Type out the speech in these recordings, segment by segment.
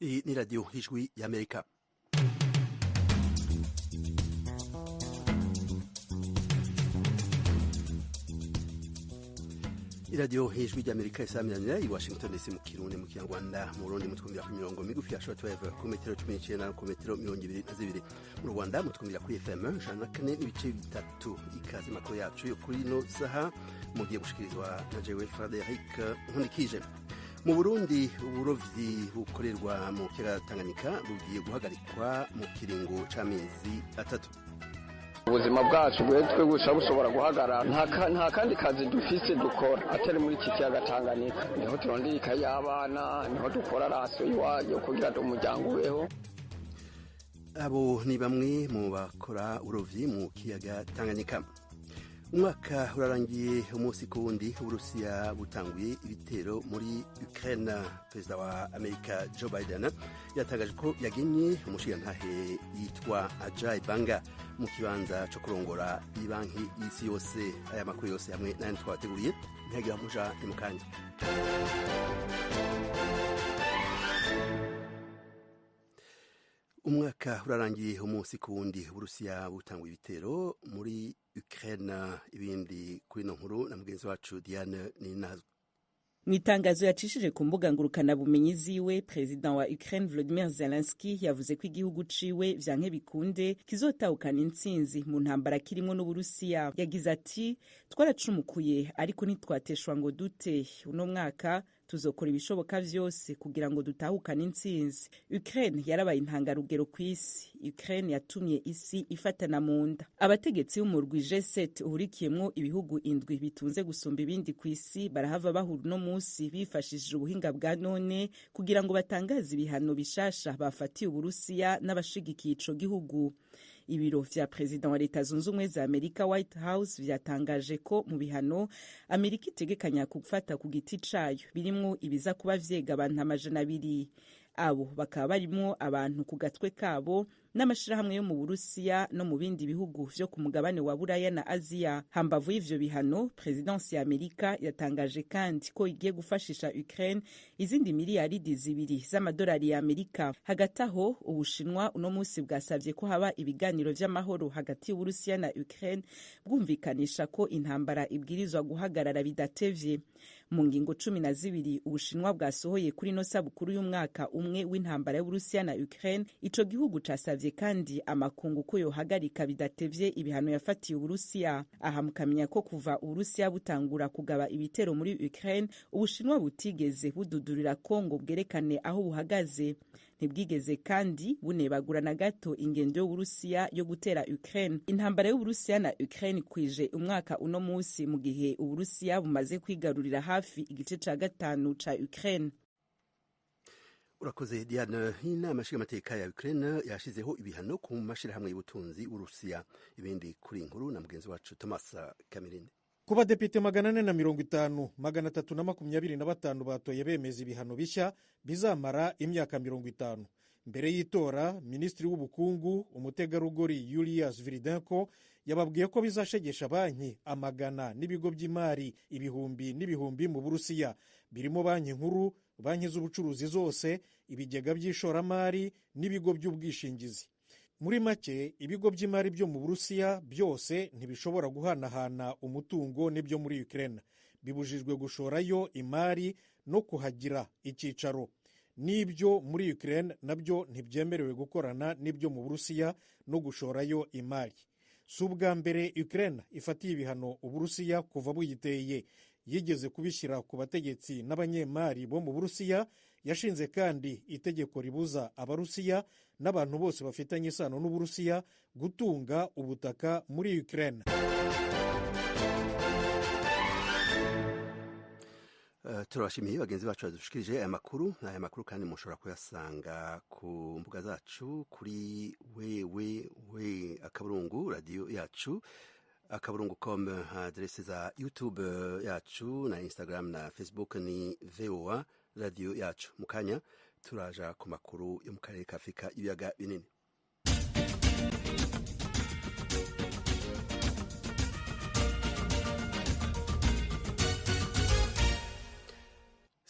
Iyi ni radiyo y'Ijwi y'Amerika. Iradiyo y'Ijwi ry'Amerika isamiranyira i Washington DC mu Kirundi, mu Kinyarwanda. Mu Burundi mutwumvira ku mirongo migufi ya shortwave ku metero 19 ku metero 22. Mu Rwanda mutwumvira kuri FM 104.3. Ikaze makuru yacu yo kuri ino saha mugiye gushikirizwa na jewe Frederic Nkunikije. Mu Burundi, uburovyi bukorerwa mu kiyaga Tanganyika bugiye guhagarikwa mu kiringo c'amezi 3. Ubuzima bwacu bwetwe gusa bushobora guhagarara, nta kandi kazi dufise dukora atari muri iki kiyaga Tanganyika. Niho turondera ikaye y'abana, niho dukora rasiyo iwayo kugira ngo umuryango ubeho. Abo ni bamwe mu bakora uburovyi mu kiyaga Tanganyika. Umwaka urarangiye umunsi ku wundi Uburusiya butanguye ibitero muri Ukraine. Perezida wa Amerika Joe Biden yatangaje ko yagenye umushirantahe yitwa Ajay Banga mu kibanza co kurongora ibanki y'isi yose. Aya makuru yose hamwe n'ayandi twabateguriye ntihagira muja ni mukanya. Umwaka urarangiye umunsi ku wundi Uburusiya butanguye ibitero muri Ukraine. Ibindi kuri ino nkuru na mugenzi wacu Diane Ninazwe. Mw'itangazo yacishije ku mbuga ngurukanabumenyi ziwe, Perezida wa Ukraine Volodymyr Zelensky yavuze ko igihugu ciwe vyanke bikunde kizotahukana intsinzi mu ntambara kirimwo n'Uburusiya. Yagize ati: "Twaracumukuye ariko ntitwateshwa ngo dute. Uno mwaka tuzokora ibishoboka vyose kugira ngo dutahukane intsinzi. Ukraine yarabaye intangarugero kw'isi. Ukraine yatumye isi ifatana mu nda." Abategetsi b'umurwi G7 uhurikiyemwo ibihugu indwi bitunze gusumba ibindi kw'isi barahava bahura uno musi bifashishije ubuhinga bwa none kugira ngo batangaze ibihano bishasha bafatiye Uburusiya n'abashigikiye ico gihugu. Ibiro vya Perezida wa Leta Zunze Ubumwe za Amerika, White House, vyatangaje ko mu bihano Amerika itegekanya gufata ku giti cayo birimwo ibiza kuba vyega abantu 200. Abo bakaba barimwo abantu ku gatwe kabo n'amashirahamwe yo mu Burusiya no mu bindi bihugu vyo ku mugabane wa Buraya na Aziya. Hambavu y'ivyo bihano, Presidensi ya Amerika yatangaje kandi ko igiye gufashisha Ukraine izindi miliyaridi 2 z'amadolari ya Amerika. Hagati aho, Ubushinwa uno musi bwasavye ko haba ibiganiro vy'amahoro hagati y'Uburusiya na Ukraine, bwumvikanisha ko intambara ibwirizwa guhagarara bidatevye. Mu ngingo 12 Ubushinwa bwasohoye kuri ino sabukuru y'umwaka umwe w'intambara y'Uburusiya na Ukraine, ico gihugu casavye kandi amakungu ko yohagarika bidatevye ibihano yafatiye Uburusiya. Aha mukamenya ko kuva Uburusiya butangura kugaba ibitero muri Ukraine, Ubushinwa butigeze bududurira ko ngo bwerekane aho buhagaze. Ntibwigeze kandi bunebagura na gato ingendo y'Uburusiya yo gutera Ukraine. Intambara y'Uburusiya na Ukraine kwije umwaka uno musi, mu gihe Uburusiya bumaze kwigarurira hafi igice ca 5 ca Ukraine. Urakoze Diane. Inama nshingamateka ya Ukraine yashizeho ibihano ku mashirahamwe y'ubutunzi w'Urusiya. Ibindi kuri inkuru na mugenzi wacu Thomas Kamerine. Ku badepite 450, 325 batoye bemeza ibihano bishya bizamara imyaka 50. Mbere y'itora, Minisitiri w'Ubukungu umutegarugori Yulia Sviridenko yababwiye ko bizashegesha banki amagana n'ibigo by'imari ibihumbi n'ibihumbi mu Burusiya, birimo banki nkuru, banki z'ubucuruzi zose, ibigega by'ishoramari n'ibigo by'ubwishingizi. Muri make, ibigo by'imari byo mu Burusiya byose ntibishobora guhanahana umutungo n'ibyo muri Ukraine. Bibujijwe gushorayo imari no kuhagira icyicaro. N'ibyo muri Ukraine nabyo ntibyemerewe gukorana n'ibyo mu Burusiya no gushorayo imari. Si ubwa mbere Ukraine ifatiye ibihano Uburusiya kuva buyiteye. Yigeze kubishyira ku bategetsi n'abanyemari bo mu Burusiya. Yashinze kandi itegeko ribuza Abarusiya n'abantu bose bafitanye isano n'Uburusiya gutunga ubutaka muri Ukraine. Turabashimiye bagenzi bacu badushikirije aya makuru. Aya makuru kandi mushobora kuyasanga ku mbuga zacu kuri www akaburungu radio yacu akaburungu com, adrese za YouTube yacu na Instagram na Facebook ni VOA radio yacu. Mukanya turaja ku makuru yo mu karere ka Afrika ibiyaga binini.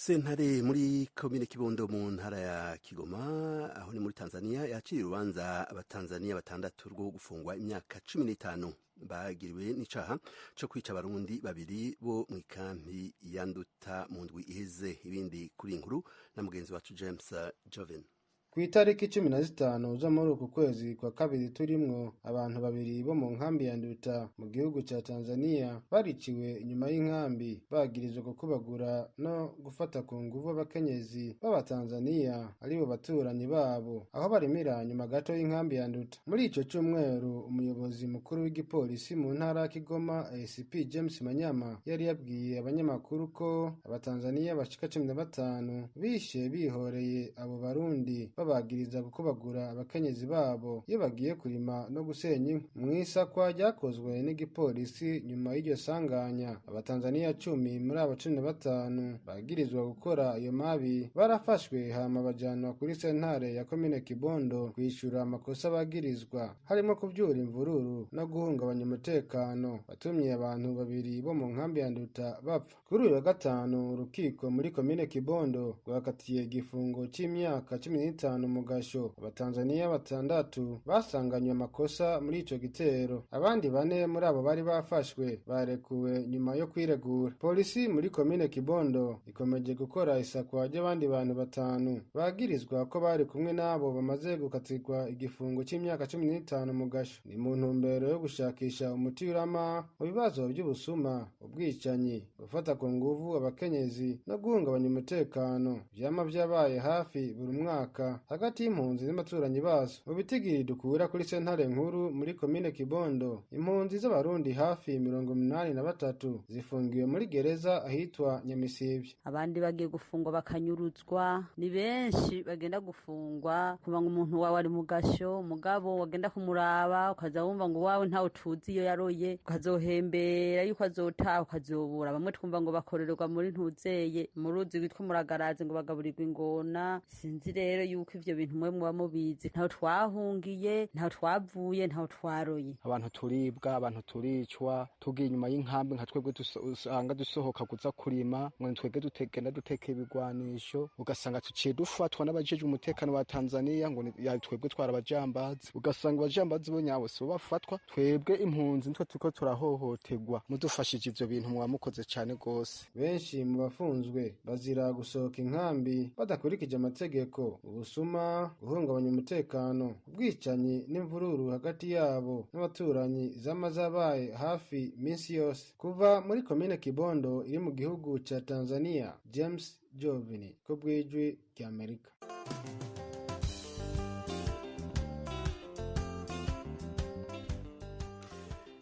Sentare muri komine Kibondo mu ntara ya Kigoma, aho ni muri Tanzania, yakiriye urubanza abatanzania batandatu rwo gufungwa imyaka 15 bagiriwe n'icaha co kwica abarundi babiri bo mw'ikampi ya Nduta mu ndwi iheze. Ibindi kuri inkuru na mugenzi wacu James Joven. Ku itariki 15 zo muri uku kwezi kwa kabiri turimwo, abantu babiri bo mu nkambi ya Nduta mu gihugu ca Tanzania bariciwe inyuma y'inkambi, bagirizwa kukubagura no gufata ku nguvu abakenyezi b'Abatanzania aribo baturanyi babo aho barimira nyuma gato y'inkambi ya Nduta. Muri ico cumweru, umuyobozi mukuru w'igipolisi mu ntara ya Kigoma, ACP James Manyama, yari yabwiye abanyamakuru ko Abatanzania bashika 15 bishe bihoreye abo Barundi, babagiriza gukubagura abakenyezi babo iyo bagiye kurima no gusenya inkwi. Mw'isakwa ryakozwe n'igipolisi nyuma y'iryo sanganya, Abatanzaniya 10 muri abo 15 bagirizwa gukora ayo mabi barafashwe, hama bajanwa kuri sentare ya komine Kibondo kwishura amakosa bagirizwa, harimo kuvyura imvururu no guhungabanya umutekano watumye abantu babiri bo mu nkambi ya Nduta bapfa. Kuri uyu wa gatanu, urukiko muri komine Kibondo rwakatiye igifungo c'imyaka 15 mu gasho Abatanzaniya batandatu basanganywe amakosa muri ico gitero. Abandi bane muri abo bari bafashwe barekuwe nyuma yo kwiregura. Polisi muri komine Kibondo ikomeje gukora isakwa ry'abandi bantu batanu bagirizwa ko bari kumwe n'abo bamaze gukatirwa igifungo c'imyaka 15 mu gasho. Ni mu ntumbero yo gushakisha umuti urama mu bibazo by'ubusuma, ubwicanyi, gufata ku nguvu abakenyezi no guhungabanya umutekano vyama vyabaye hafi buri mwaka hagati y'impunzi n'abaturanyi bazo. Mu bitigiri dukura kuri sentare nkuru muri komine Kibondo, impunzi z'Abarundi hafi 83 zifungiwe muri gereza ahitwa Nyamisibye. Abandi bagiye gufungwa bakanyuruzwa, ni benshi bagenda gufungwa kuba ngo umuntu wawe ari mu gasho, umugabo wagenda kumuraba ukaza wumva ngo wawe ntawe tuzi iyo yaroye, ukazohembera yuko azotaha ukazobura. Bamwe twumva ngo bakorerwa muri ntuzeye mu ruzi rwitwa Muragarazi, ngo bagaburirwa ingona. Sinzi rero yuko ivyo bintu mwe muba mubizi. Ntaho twahungiye, ntaho twavuye, ntaho twaroye. Abantu turibwa, abantu turicwa tugiye inyuma y'inkambi, nka twebwe usanga dusohoka kuza kurima ngo twebwe dutegenda duteka ibigwanisho, ugasanga tuciye dufatwa n'abajejwe umutekano wa Tanzania ngo twebwe twarabajambazi, ugasanga abajambazi bo nyabo sibo bafatwa, twebwe impunzi nitwe turiko turahohoterwa. Mudufashije ivyo bintu muba mukoze cane gose. Benshi mu bafunzwe bazira gusohoka inkambi badakurikije amategeko, ubusuma, guhungabanya umutekano, ubwicanyi n'imvururu hagati yabo n'abaturanyi zama zabaye hafi minsi yose. Kuva muri komine Kibondo iri mu gihugu ca Tanzania, James Jovini ku bw'Ijwi ry'Amerika.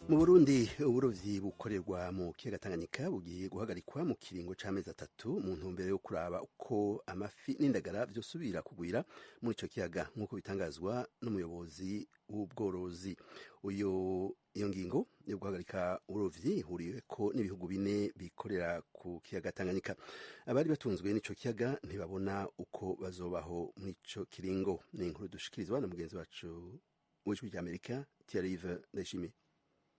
Mu Burundi, uburovyi bukorerwa mu kiyaga Tanganyika bugiye guhagarikwa mu kiringo c'amezi 3 mu ntumbero yo kuraba uko amafi n'indagara vyosubira kugwira muri ico kiyaga, nk'uko bitangazwa n'umuyobozi w'ubworozi. Iyo ngingo yo guhagarika uburovyi ihuriweko n'ibihugu bine bikorera ku kiyaga Tanganyika. Abari batunzwe n'ico kiyaga ntibabona uko bazobaho muri ico kiringo. Ni inkuru dushikirizwa na mugenzi wacu w'Ijwi ry'Amerika, Thierry Ndayishimiye.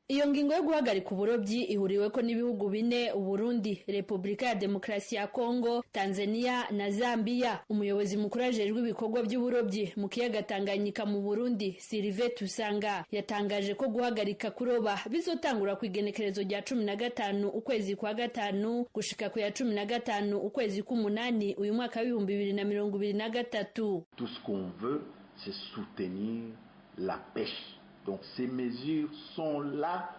Iyo ngingo yo guhagarika uburobyi ihuriweko n'ibihugu bine: Uburundi, Republika ya Demokarasi ya Kongo, Tanzania na Zambia. Umuyobozi mukuru ajejwe ibikorwa by'uburobyi mu kiyaga Tanganyika mu Burundi, Sylvain Tusanga, yatangaje ko guhagarika kuroba bizotangura ku igenekerezo rya 15 ukwezi kwa gatanu gushika ku ya 15 ukwezi k'umunani uyu mwaka w'ibihumbi 2023. Tout ce qu'on veut, c'est soutenir la pêche. Donc ces mesures sont là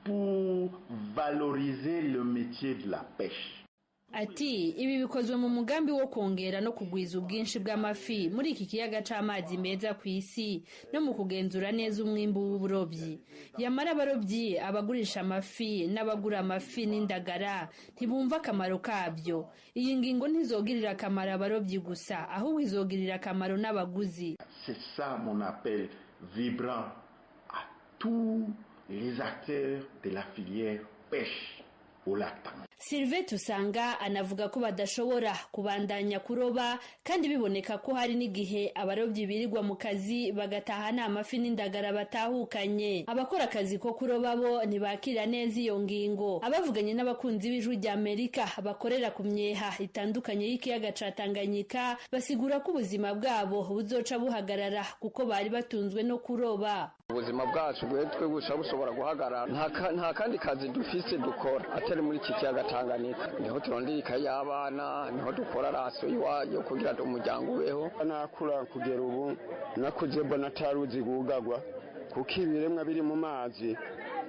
pour valoriser le métier de la pêche. Ati ibi bikozwe mu mugambi wo kongera no kugwiza ubwinshi bw'amafi muri iki kiyaga c'amazi meza ku isi no mu kugenzura neza umwimbu w'uburobyi. Yamara abarobyi, abagurisha amafi n'abagura amafi n'indagara ntibumva akamaro kabyo. Iyi ngingo ntizogirira akamaro abarobyi gusa, ahubwo izogirira akamaro n'abaguzi. C'est ça mon appel vibrant à tous les acteurs de la filière pêche au lac Tanganyika. Sylvain Tusanga anavuga ko badashobora kubandanya kuroba, kandi biboneka ko hari n'igihe abarobyi birirwa mu kazi bagataha nta mafi n'indagara batahukanye. Abakora akazi ko kuroba bo ntibakira neza iyo ngingo. Abavuganye n'abakunzi b'Ijwi rya Amerika bakorera ku myeha itandukanye y'ikiyaga ca Tanganyika basigura ko ubuzima bwabo buzoca buhagarara kuko bari batunzwe no kuroba. Ubuzima bwacu bwetwe gusa bushobora guhagarara, nta kandi kazi dufise dukora atari muri iki kiyaga Tanganyika. Niho turondera ikayi y'abana, niho dukora rasiyo yo kugira umuryango ubeho. Nakura kugera ubu nakuze mbona ataruzi gugagwa, kuko ibiremwa biri mu mazi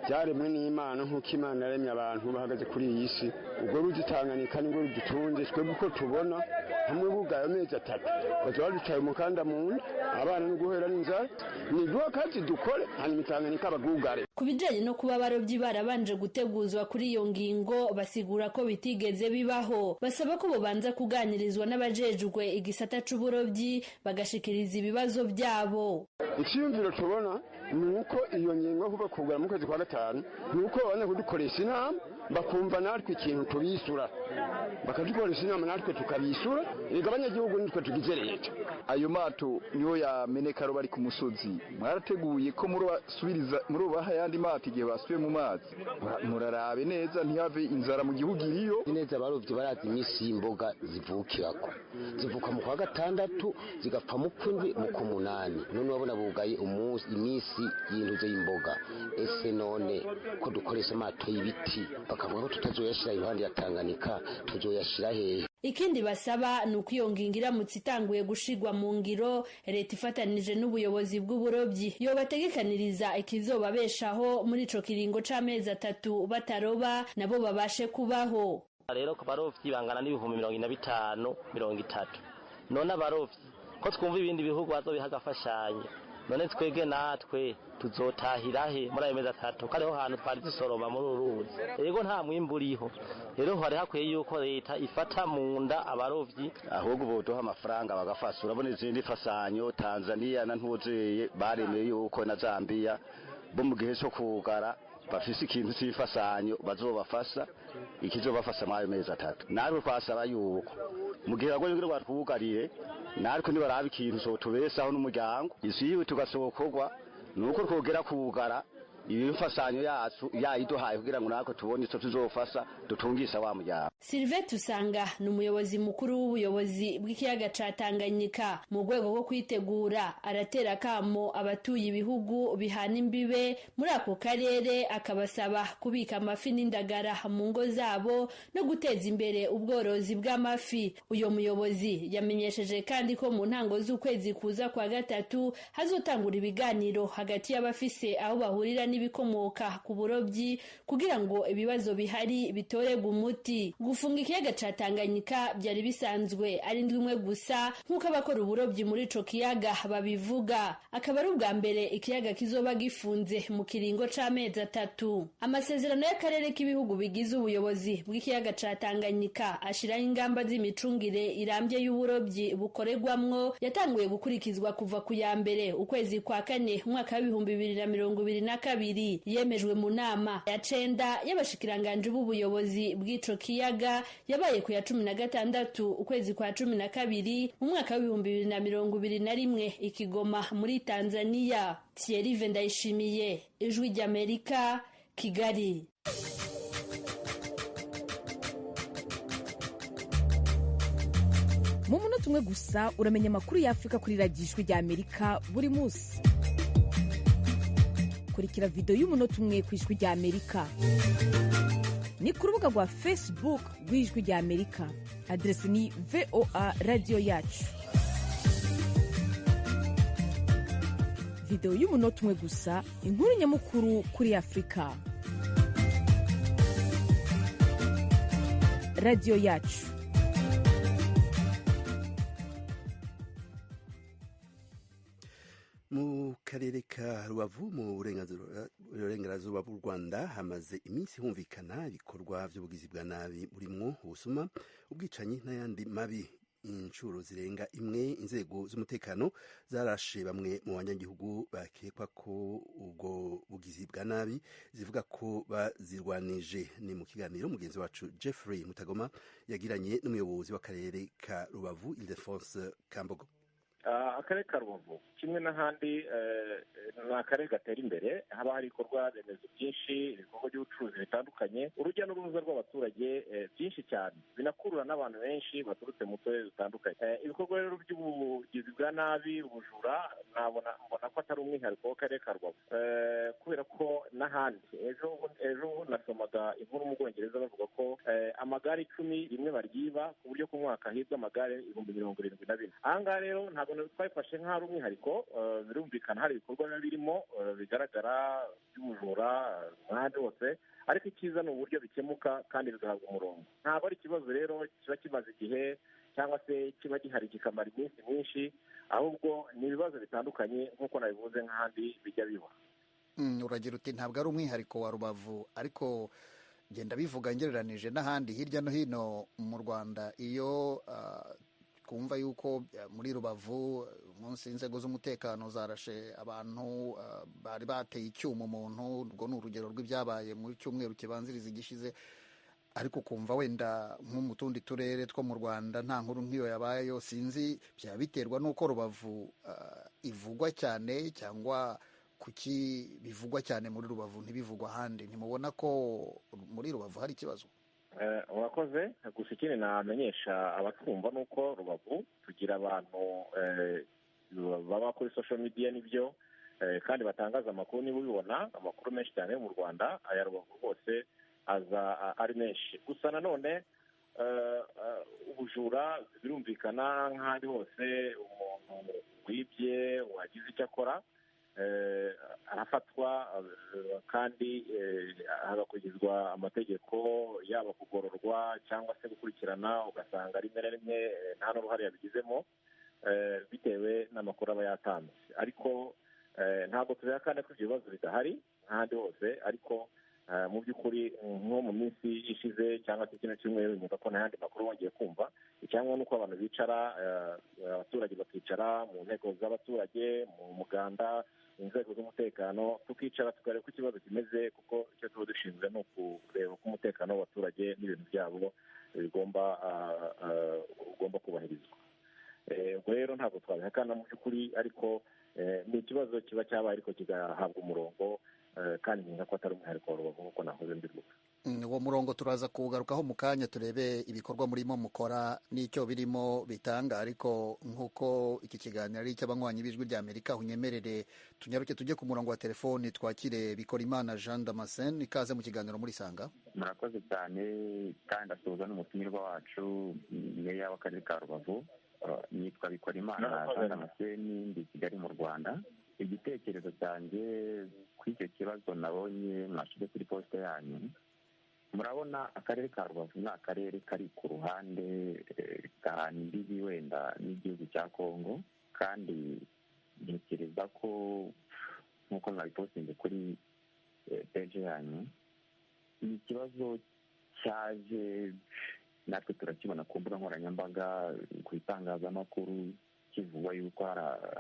byaremwe n'Imana nk'uko Imana yaremye abantu bahagaze kuri iyi si. Ubwo ruzi Tanganyika nibwo rudutunze twebwe uko tubona, hamwe bugaye amezi 3 baza baducaye umukanda mu nda, abana no guhera n'inzara. Niduha akazi dukore, hanyuma Tanganyika bagugare. Ku bijanye no kuba abarobyi barabanje guteguzwa kuri iyo ngingo, basigura ko bitigeze bibaho. Basaba ko bobanza kuganirizwa n'abajejwe igisata c'uburobyi bagashikiriza ibibazo byabo. Icyiyumviro tubona ni uko iyo ngingo kuva kugura mu kwezi kwa 5, ni uko babanza kudukoresha inama, bakumva natwe ikintu tubisura, bakadukoresha inama natwe tukabisura. Erega abanyagihugu nitwe tugize leta. Ayo mato niyo yameneka bari ku musozi, mwarateguye ko murobasubiriza murobaha ayandi mato igihe basubiye mu mazi? Murarabe neza ntihave inzara mu gihugu iriyo. Neza abarovyi barazi iminsi y'imboga zivukirako, zivuka mu kwa 6 zigapfa mu kwindwi mu kumunani. None urabona bugaye iminsi y'intuze y'imboga. Ese none ko dukoresha amato y'ibiti bakavuga ko tutazoyashira iruhande ya Tanganyika, tuzoyashira hehe? Ikindi basaba ni uko iyo ngingo iramutse itanguye gushigwa mu ngiro, leta ifatanije n'ubuyobozi bw'uburobyi yobategekaniriza ikizobabeshaho muri ico kiringo c'amezi 3 bataroba, nabo babashe kubaho. Rero ku barovyi bangana n'ibihumbi 45 30. None abarovyi ko twumva ibindi bihugu bazobiha agafashanyo, none twebwe natwe tuzotahirahe muri ayo mezi 3 ko ariho hantu twari dusoroma muri uru ruzi? Yego nta mwimbu uriho. Rero hari hakwiye yuko leta ifata mu nda abarovyi, ahubwo boduha amafaranga bagafasha. Urabona izindi fasanyo Tanzania na ntuzeye baremeye yuko na Zambia bo mu gihe cyo kugara bafise ikintu cy'ifasanyo bazobafasha, ikizobafasha muri ayo mezi 3. Natwe twasaba yuko mu gihe bagoye kugira batwugarire, natwe nibaraba ikintu sotubesaho n'umuryango isi yiwe tugasokorwa, nuko twogera kugara imfasanyo yacu yayiduhaye kugira ngo natwe tubone ico tuzofasha dutungisha wa muryango. Sylvain Tusanga ni umuyobozi mukuru w'ubuyobozi bw'ikiyaga ca Tanganyika. Mu rwego rwo kwitegura, aratera kamo abatuye ibihugu bihana imbibe muri ako karere, akabasaba kubika amafi n'indagara mu ngo zabo no guteza imbere ubworozi bw'amafi. Uyo muyobozi yamenyesheje kandi ko mu ntango z'ukwezi kuza kwa 3 hazotangura ibiganiro hagati y'abafise aho bahurira n'ibikomoka ku burobyi kugira ngo ibibazo bihari bitorerwe umuti. Gufunga ikiyaga ca Tanganyika byari bisanzwe ari indwi imwe gusa, nk'uko abakora uburobyi muri ico kiyaga babivuga. Akaba ari ubwa mbere ikiyaga kizoba gifunze mu kiringo c'amezi 3. Amasezerano y'akarere k'ibihugu bigize ubuyobozi bw'ikiyaga ca Tanganyika ashiraho ingamba z'imicungire irambye y'uburobyi bukorerwamwo, yatanguye gukurikizwa kuva ku ya 1 ukwezi kwa 4 umwaka w'ibihumbi 2022. Yemejwe mu nama ya 9 y'abashikiranganje b'ubuyobozi bw'ico kiyaga yabaye ku ya 16 ukwezi kwa 12 mu mwaka w'ibihumbi 2021 i Kigoma muri Tanzania. Thierry Vendayishimiye, Ijwi ry'Amerika, Kigali. Mu munota umwe gusa uramenya amakuru y'Afurika kuri radiyo Ijwi ry'Amerika buri munsi. Kurikira video y'umunota umwe ku Ijwi ry'Amerika ni ku rubuga rwa Facebook rw'Ijwi ry'Amerika, adresi ni VOA radiyo yacu. Video y'umunota umwe gusa, inkuru nyamukuru kuri Afurika. Radiyo yacu. Mu karere ka Rubavu mu burengerazuba bw'u Rwanda hamaze iminsi humvikana ibikorwa by'ubugizi bwa nabi burimwo ubusuma, ubwicanyi n'ayandi mabi. Inshuro zirenga imwe inzego z'umutekano zarashe bamwe mu banyagihugu bakekwa ko ubwo bugizi bwa nabi, zivuga ko bazirwanije. Ni mu kiganiro mugenzi wacu Jeffrey Mutagoma yagiranye n'umuyobozi w'akarere ka Rubavu, Ildefonse Kambogo. Akarere ka Rubavu kimwe n'ahandi ni akarere gatera imbere, haba hari ibikorwa remezo byinshi, ibikorwa by'ubucuruzi bitandukanye, urujya n'uruza rw'abaturage byinshi cyane, binakurura n'abantu benshi baturutse mu turere dutandukanye. Ibikorwa rero by'ubugizi bwa nabi, ubujura, nabona mbona ko atari umwihariko w'akarere ka Rubavu, kubera ko n'ahandi ejo nasomaga inkuru mu Bwongereza bavuga ko amagare 10 rimwe baryiba, ku buryo ku mwaka hibwa amagare 74,000. Aha ngaha rero ntabwo twabifashe nk'aho ari umwihariko. Birumvikana hari ibikorwa biba birimo bigaragara by'ubujura nk'ahandi hose, ariko icyiza ni uburyo bikemuka kandi bigahabwa umurongo. Ntabwo ari ikibazo rero kiba kimaze igihe cyangwa se kiba gihari kikamara iminsi myinshi, ahubwo ni ibibazo bitandukanye nk'uko nabivuze nk'ahandi bijya biba. Uragira uti ntabwo ari umwihariko wa Rubavu, ariko genda bivuga ngereranije n'ahandi hirya no hino mu Rwanda. Iyo twumva yuko muri Rubavu umunsi inzego z'umutekano zarashe abantu bari bateye icyuma umuntu, urwo ni urugero rw'ibyabaye mu cyumweru kibanziriza igishize, ariko kumva wenda nko mu tundi turere two mu Rwanda nta nkuru nk'iyo yabayeyo, sinzi byaba biterwa n'uko Rubavu ivugwa cyane cyangwa kuki bivugwa cyane muri Rubavu ntibivugwa ahandi. Ntimubona ko muri Rubavu hari ikibazo? Urakoze. Gusa ikindi namenyesha abatwumva ni uko Rubavu tugira abantu baba kuri social media nibyo, kandi batangaza amakuru. Niba ubibona amakuru menshi cyane yo mu Rwanda, aya Rubavu rwose aza ari menshi. Gusa nanone ubujura birumvikana nk'ahandi hose, umuntu wibye wagize icyo akora arafatwa kandi hagakurikizwa amategeko, yaba kugororwa cyangwa se gukurikirana, ugasanga rimwe na rimwe nta n'uruhare yabigizemo bitewe n'amakuru aba yatanze. Ariko ntabwo tubihakana ko ibyo bibazo bidahari nk'ahandi hose, ariko mu by'ukuri nko mu minsi ishize cyangwa se kino cyumweru nyuma ko nta yandi makuru wongeye kumva. Icyangwa ni uko abantu bicara, abaturage bakicara mu nteko z'abaturage, mu muganda, inzego z'umutekano, tukicara tukareba uko ikibazo kimeze, kuko icyo tuba dushinzwe ni ukureba uko umutekano w'abaturage n'ibintu byabo ugomba kubahirizwa. Ubwo rero ntabwo twabihakana mu by'ukuri, ariko ni ikibazo kiba cyabaye ariko kigahabwa umurongo, kandi nkeka ko atari umwihariko wa Rubavu nk'uko nahoze mbivuga. Uwo murongo turaza kuwugarukaho mu kanya, turebe ibikorwa murimo mukora n'icyo birimo bitanga. Ariko nk'uko iki kiganiro ari icy'abanywanyi b'Ijwi rya Amerika, unyemerere tunyaruke tujye ku murongo wa telefoni twakire Bikorimana Jean Damascene. Ikaze mu kiganiro muri Sanga. Murakoze cyane, kandi asuhuza n'umutumirwa wacu meya w'akarere ka Rubavu. Nitwa Bikorimana Jean Damascene, ndi Kigali mu Rwanda. Igitekerezo cyanjye kuri icyo kibazo nabonye mwashyize kuri posite yanyu, murabona akarere ka Rubavu ni akarere kari ku ruhande gahana imbibi wenda n'igihugu cya Kongo, kandi ntekereza ko nk'uko mwabipostinze kuri peje yanyu, ni ikibazo cyaje natwe turakibona ku mbuga nkoranyambaga, ku itangazamakuru, kivugwa yuko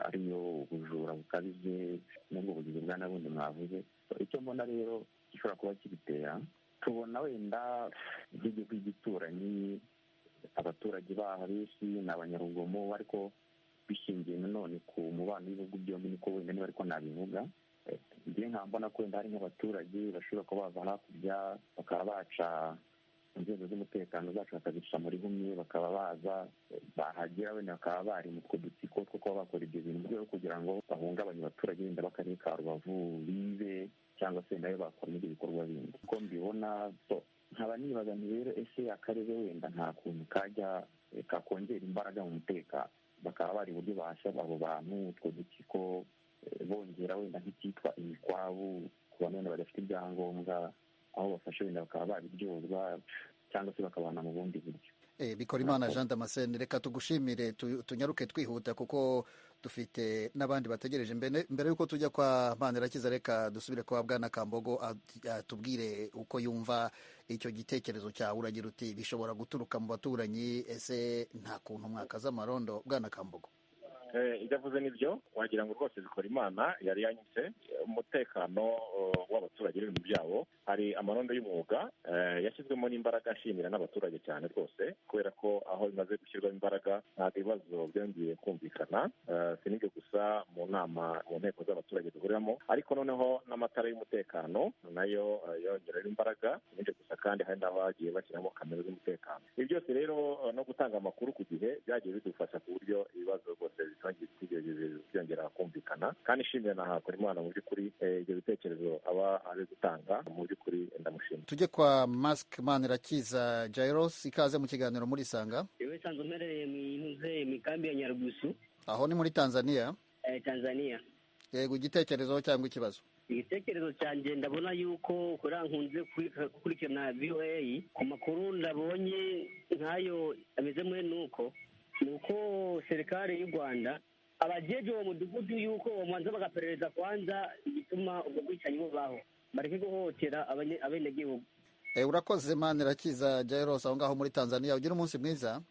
ariyo ubujura bukabije n'ubwo bugizi bwa nabundi mwavuze. Icyo mbona rero gishobora kuba kibitera, tubona wenda nk'igihugu gituranyi abaturage baho benshi ni abanyarugomo, ariko bishingiye nanone ku mubano w'ibihugu byombi, niko wenda niba ariko nabivuga. Ngiye nkaba mbona ko wenda hari nk'abaturage bashobora kuba bava hakurya bakaba baca inzego z'umutekano zacu bakazica muri humye, bakaba baza bahagera wenda bakaba bari mu two dutsiko two kuba bakora ibyo bintu mu rwego kugira ngo bahungabanye abaturage wenda b'akarere ka Rubavu bibe, cyangwa se nayo bakora n'ibyo bikorwa bindi. Uko mbibona nkaba nibaza nti rero ese akarere wenda nta kuntu kajya kakongera imbaraga mu mutekano, bakaba bari uburyo bahasha abo bantu utwo dutsiko, bongera wenda nk'icyitwa imikwabu ku bantu wenda badafite ibyangombwa, aho bafashe wenda bakaba babiryozwa cyangwa se bakabana mu bundi buryo. Bikorimana Jean Damascene, reka tugushimire, tunyaruke twihuta kuko Dufite n'abandi bategereje. Mbere y'uko tujya kwa Manirakiza, reka dusubire kwa Bwana Kambogo atubwire uko yumva icyo gitekerezo cyawe. Uragira uti bishobora guturuka mu baturanyi, ese nta kuntu mwakaza amarondo, Bwana Kambogo? Ibyo avuze nibyo, wagira ngo rwose bikora Imana yari yanyuze umutekano w'abaturage n'ibintu byabo. Hari amarondo y'umwuga yashyizwemo n'imbaraga, nshimira n'abaturage cyane rwose, kubera ko aho bimaze gushyirwamo imbaraga ntabwo ibibazo byongeye kumvikana. Si n'ibyo gusa, mu nama, mu nteko z'abaturage duhuriramo, ariko noneho n'amatara y'umutekano nayo yongeramo imbaraga. Si n'ibyo gusa kandi, hari n'abagiye bashyiramo kamera z'umutekano. Ibi byose rero no gutanga amakuru ku gihe byagiye bidufasha ku buryo ibibazo rwose byongera kumvikana. Kandi nshimira na Hakorimana mu by'ukuri ibyo bitekerezo aba ari gutanga, mu by'ukuri ndamushimira. Tujye kwa Mask Manirakiza Jairos, ikaze mu kiganiro muri Sanga. Yewe, sanzwe mperereye mu mikambi ya Nyarugusu. Aho ni muri Tanzania? Tanzania. Yego, igitekerezo cyangwa ikibazo? Igitekerezo cyanjye, ndabona yuko kuriya nkunze gukurikirana VOA ku makuru, ndabonye nk'ayo ameze muri nuko ni uko serikali y'u Rwanda abajeje uwo mudugudu yuko bamanza bagaperereza kwanza igituma ubwo bwicanyi bubaho, bareke guhohotera abenegihugu. Urakoze Manirakiza Jairos aho ngaho muri Tanzania, ugira umunsi mwiza.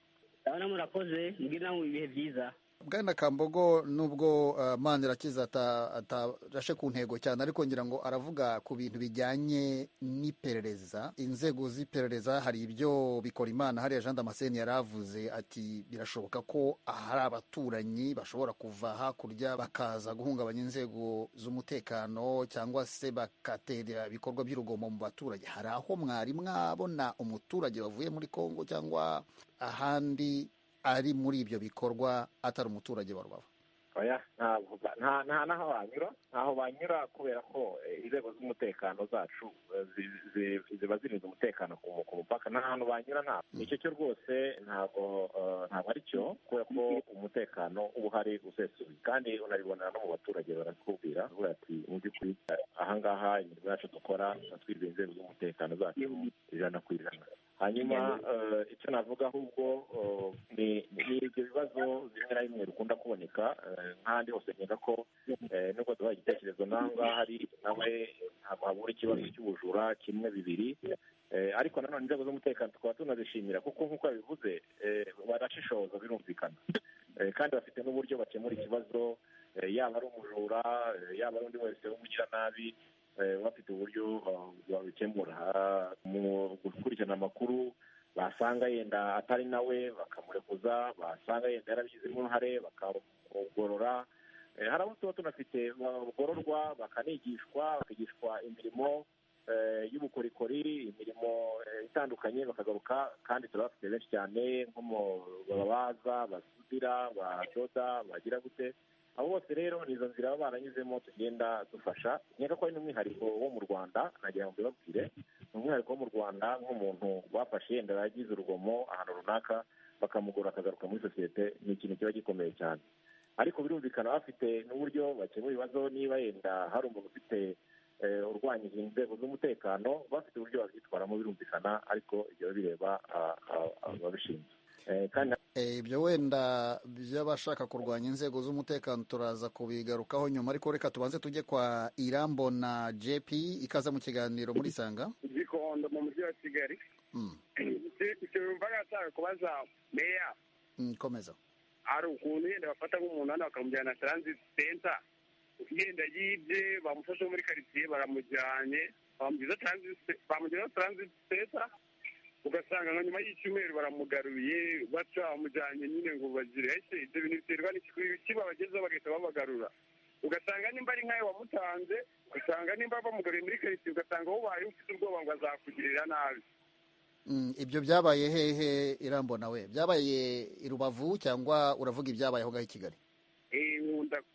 Ndabona murakoze, mbwira namwe ibihe byiza. Bwana Kambogo, nubwo Manirakiza atarashe ku ntego cyane, ariko ngira ngo aravuga ku bintu bijyanye n'iperereza, inzego z'iperereza. Hari ibyo bikora Imana hariya Jean Damascene yaravuze ati birashoboka ko hari abaturanyi bashobora kuva hakurya bakaza guhungabanya inzego z'umutekano, cyangwa se bagatera ibikorwa by'urugomo mu baturage. Hari aho mwari mwabona umuturage wavuye muri Kongo cyangwa ahandi ari muri ibyo bikorwa atari umuturage wa Rubavu? Oya, nta n'aho banyura, ntaho banyura, kubera ko inzego z'umutekano zacu ziba zirinze umutekano ku mupaka. Nta hantu banyura, ntabwo icyo cyo rwose, ntabwo ari cyo, kubera ko umutekano uba uhari usesuye, kandi unabibonera no mu baturage barakubwira ati mu by'ukuri ahangaha imirimo yacu dukora twizeye inzego z'umutekano zacu 100%. Hanyuma icyo navuga ahubwo ni ibyo bibazo bimwe na bimwe bikunda kuboneka nk'ahandi hose. Nkeka ko nubwo duhaye igitekerezo n'aho ngaho hari nawe ntabwo habura ikibazo cy'ubujura kimwe bibiri, ariko nanone inzego z'umutekano tukaba tunazishimira, kuko nk'uko yabivuze barashishoza birumvikana, kandi bafite n'uburyo bakemura ikibazo, yaba ari umujura, yaba ari undi wese w'umugiranabi, bafite uburyo babikemura mu gukurikirana amakuru. Basanga yenda atari nawe bakamurekuza, basanga yenda yarabigizemo uruhare bakamugorora. Hari abo tuba tunafite bagororwa, bakanigishwa, bakigishwa imirimo y'ubukorikori, imirimo itandukanye, bakagaruka. Kandi turabafite benshi cyane, nko mu babaza, basudira, badoda, bagira gute. Abo bose rero ni izo nzira baba baranyuzemo tugenda dufasha. Nkeka ko ari n'umwihariko wo mu Rwanda, nagira ngo mbibabwire, ni umwihariko wo mu Rwanda, nk'umuntu bafashe yenda yagize urugomo ahantu runaka, bakamugora akagaruka muri sosiyete, ni ikintu kiba gikomeye cyane. Ariko birumvikana bafite n'uburyo bakemura ibibazo. Niba yenda hari umuntu ufite urwanyije inzego z'umutekano, bafite uburyo babyitwaramo birumvikana, ariko ibyo bireba ababishinzwe. Ibyo wenda by'abashaka kurwanya inzego z'umutekano turaza kubigarukaho nyuma, ariko reka tubanze tujye kwa Irambona JP, ikaza mu kiganiro muri Sanga. Gikondo mu mujyi wa Kigali. Icyo mbaga nshaka kubaza meya, komeza. Hari ukuntu yenda bafata nk'umuntu hano bakamujyana transit center, yenda yibye, bamufashe muri karitsiye baramujyanye, bamugeza transit center, ugasanga nka nyuma y'icyumweru baramugaruye, baca bamujyanye nyine ngo bagire. Ese ibyo bintu biterwa n'iki babagezeho bagahita babagarura? Ugasanga nimba ari nkayo wamutanze, ugasanga nimba bamugaruye muri karitsiye, ugasanga ubaye ufite ubwoba ngo azakugirira nabi. Ibyo byabaye hehe Irambona we? Byabaye i Rubavu cyangwa uravuga ibyabaye aho ngaho i Kigali?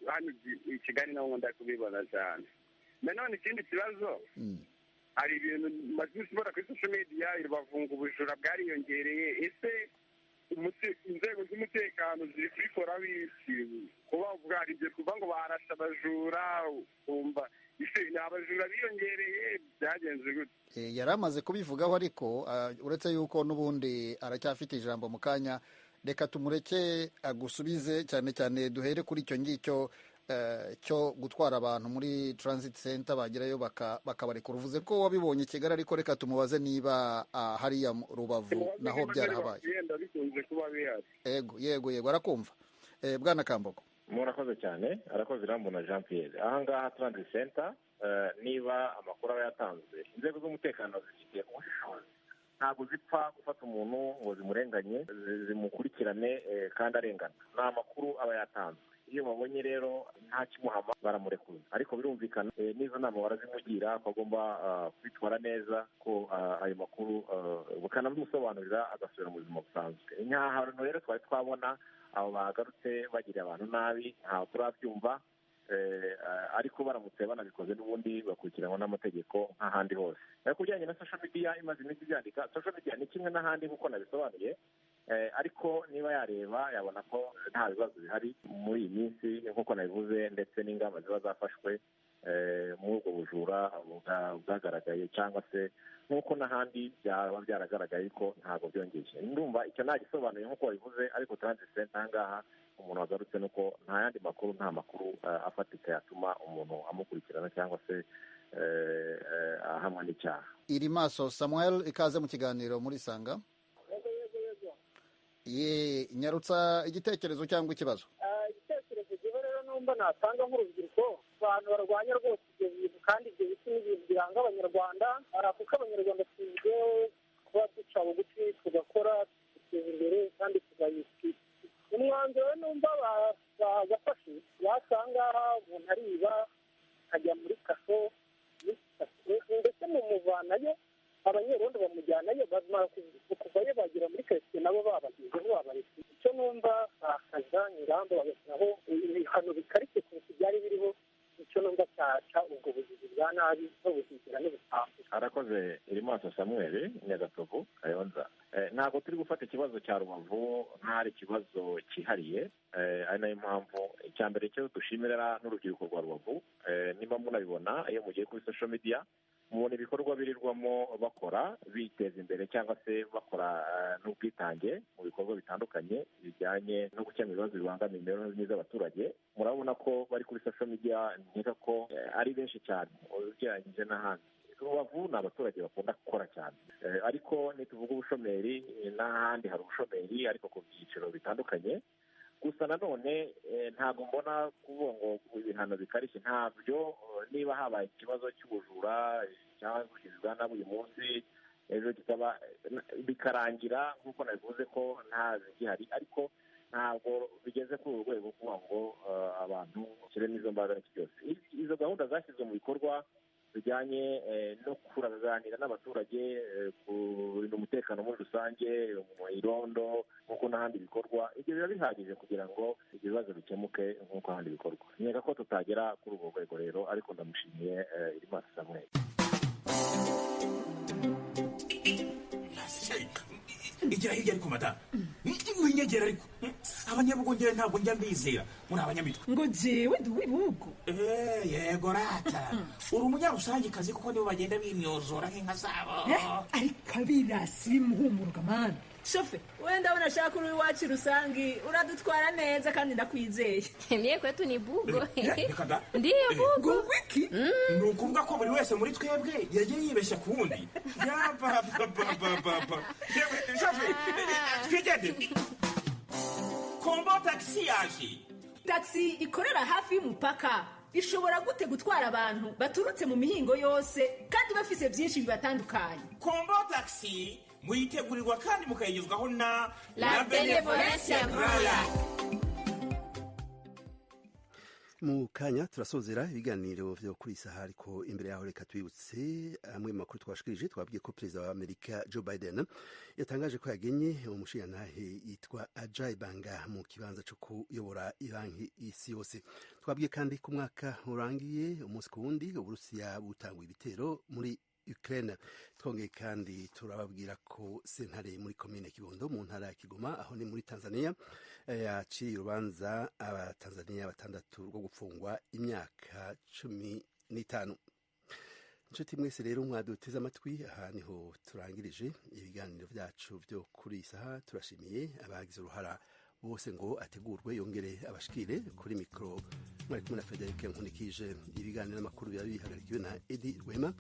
Hano i Kigali naho nkunda kubibona cyane. Nanone ikindi kibazo, hari ibintu maze ubona kuri social media, i Rubavu ngo ubujura bwariyongereye. Ese inzego z'umutekano ziri kubikoraho iki? Kuba bavuga hari ibyo kuva ngo barashe abajura, ukumva ni abajura biyongereye, byagenze gute? Yari amaze kubivugaho, ariko uretse yuko n'ubundi aracyafite ijambo mu kanya. Reka tumureke agusubize, cyane cyane duhere kuri icyo ngicyo cyo gutwara abantu muri transit center, bagerayo bakabarekura. Uvuze ko wabibonye i Kigali, ariko reka tumubaze niba hariya Rubavu naho byarahabaye. Yenda bikunze kuba bihari. Yego, arakumva. Bwana Kambogo. Murakoze cyane. Arakoze Irambona Jean Pierre. Ahangaha transit center, niba amakuru aba yatanzwe, inzego z'umutekano zifite ubushishozi, ntabwo zipfa gufata umuntu ngo zimurenganye, zimukurikirane kandi arengana. Ni amakuru aba yatanzwe. Iyo babonye rero nta kimuhama, baramurekuza. Ariko birumvikana, n'izo nama barazimugira ko agomba kwitwara neza, ko ayo makuru bakanabimusobanurira, agasubira mu buzima busanzwe. Nta hantu rero twari twabona abo bagarutse bagiriye abantu nabi, ntawe turabyumva. Ariko baramutse banabikoze, n'ubundi bakurikiranwa n'amategeko nk'ahandi hose. Ariko bijyanye na social media imaze iminsi byandika, social media ni kimwe n'ahandi nk'uko nabisobanuye. Ariko niba yareba yabona ko nta bibazo bihari muri iyi minsi nk'uko nabivuze, ndetse n'ingamba ziba zafashwe muri ubwo bujura bwagaragaye, cyangwa se nk'uko n'ahandi byaba byaragaragaye ko ntabwo byongeye. Ndumva icyo ntagisobanuye nk'uko wabivuze. Ariko transit center ahangaha umuntu wagarutse, nuko nta yandi makuru, nta makuru afatika yatuma umuntu amukurikirana cyangwa se ahamwa n'icyaha. Iri maso Samuel, ikaze mu kiganiro muri Sanga. Ye, nyarutsa igitekerezo cyangwa ikibazo. Igitekerezo gihe rero numva natanga nk'urubyiruko, abantu barwanya rwose ibyo bintu, kandi ibyo biti ni ibintu biranga Abanyarwanda, kuko Abanyarwanda tuzwiho kuba duca bugufi, tugakora, tukiteza imbere kandi tugayitwika. Umwanzuro numva bagafashe, wasanga umuntu ariba akajya muri kasho, ndetse mumuvanayo, Abanyerondo bamujyanayo, bamara kuvayo bagera muri karitsiye nabo babagezeho babaretse. Icyo numva, bakaza ingamba, bagashyiraho ibihano bikarishye kurusha ibyari biriho. Icyo numva cyaca ubwo bugizi bwa nabi n'ubuzigera n'ubusambo. Arakoze Irimaso Samuel, Nyagatovu, Kayonza. Ntabwo turi gufata ikibazo cya Rubavu nk'ari ikibazo cyihariye, ari nayo mpamvu icya mbere cyo dushimira n'urubyiruko rwa Rubavu. Niba munabibona, iyo mugiye kuri social media mubona ibikorwa birirwamo bakora biteza imbere, cyangwa se bakora n'ubwitange mu bikorwa bitandukanye bijyanye no gukemura ibibazo bibangamiye imibereho myiza y'abaturage. Murabona ko bari kuri social media, nkeka ko ari benshi cyane ugereranyije n'ahandi. Rubavu ni abaturage bakunda gukora cyane, ariko nituvuga ubushomeri, n'ahandi hari ubushomeri ariko ku byiciro bitandukanye. Gusa nanone ntabwo mbona kuvuga ngo ibihano bikarishye, ntabyo. Niba habaye ikibazo cy'ubujura cyangwa ubugizi bwa nabi uyu munsi, ejo kikaba bikarangira nk'uko nabivuze ko nta zigihari, ariko ntabwo bigeze kuri uru rwego kuvuga ngo abantu bashyiremo izo mbaraga n'iki byose. Izo gahunda zashyizwe mu bikorwa bijyanye no kuraganira n'abaturage, kurinda umutekano muri rusange, mu irondo nk'uko n'ahandi bikorwa, ibyo biba bihagije kugira ngo ibyo bibazo bikemuke nk'uko ahandi bikorwa. Nkeka ko tutagera kuri urwo rwego rero, ariko ndamushimiye Irimaso Samuel. Igira hirya ariko madamu, winyegera. Ariko abanyabugongera ntabwo njya mbizera muri abanyamitwe. Ngo jewe ndi uw'ibihugu. Yego rata, uri umunyarusangikazi, kuko nibo bagenda bimyozora nk'inka zabo. Ariko abirasi bimuhumuruka mana, shofe, wenda ndabona ashaka uri iwacu rusangi uradutwara neza kandi ndakwizeye. Mie kwetu ni bugo. Reka da. Ndiyo bugo. Ngo wiki? Ni ukuvuga ko buri wese muri twebwe yagiye yibeshya ku wundi? Yabababababa. Yewe, shofe, twigende. Kombo Taxi yaje. Taxi ikorera hafi y'umupaka ishobora gute gutwara abantu baturutse mu mihingo yose kandi bafise byinshi bibatandukanye? Kombo Taxi muyitegurirwa kandi mukayigezwaho na La Benevolencia Royal. Mu kanya turasozera ibiganiro vyo kuri isaha, ariko imbere yaho reka twibutse amwe mu makuru twashikirije. Twabwiye ko perezida wa Amerika Joe Biden yatangaje ko yagenye umushirantahe yitwa Ajay Banga mu kibanza cyo kuyobora ibanki isi yose. Twabwiye kandi ko umwaka urangiye umunsi ku wundi Uburusiya butanguye ibitero muri Ukraine. Twongeye kandi turababwira ko sentare muri komine Kibondo mu ntara ya Kigoma, aho ni muri Tanzania, yaciye urubanza Abatanzania batandatu rwo gupfungwa imyaka 15. Inshuti mwese rero mwaduteze amatwi, aha niho turangirije ibiganiro byacu byo kuri iyi saha. Turashimiye abagize uruhara bose ngo ategurwe yongere abashikire. Kuri mikoro mwari kumwe na Frederic Nkunikije. Ibiganiro n'amakuru biba bihagarikiwe na Edi Rwema.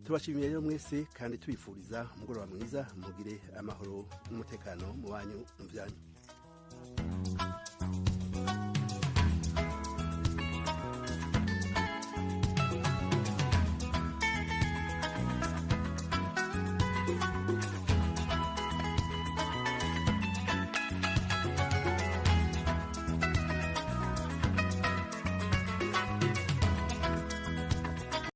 Turabashimiye rero mwese kandi tubifuriza umugoroba mwiza, mugire amahoro n'umutekano mu banyu mu byanyu.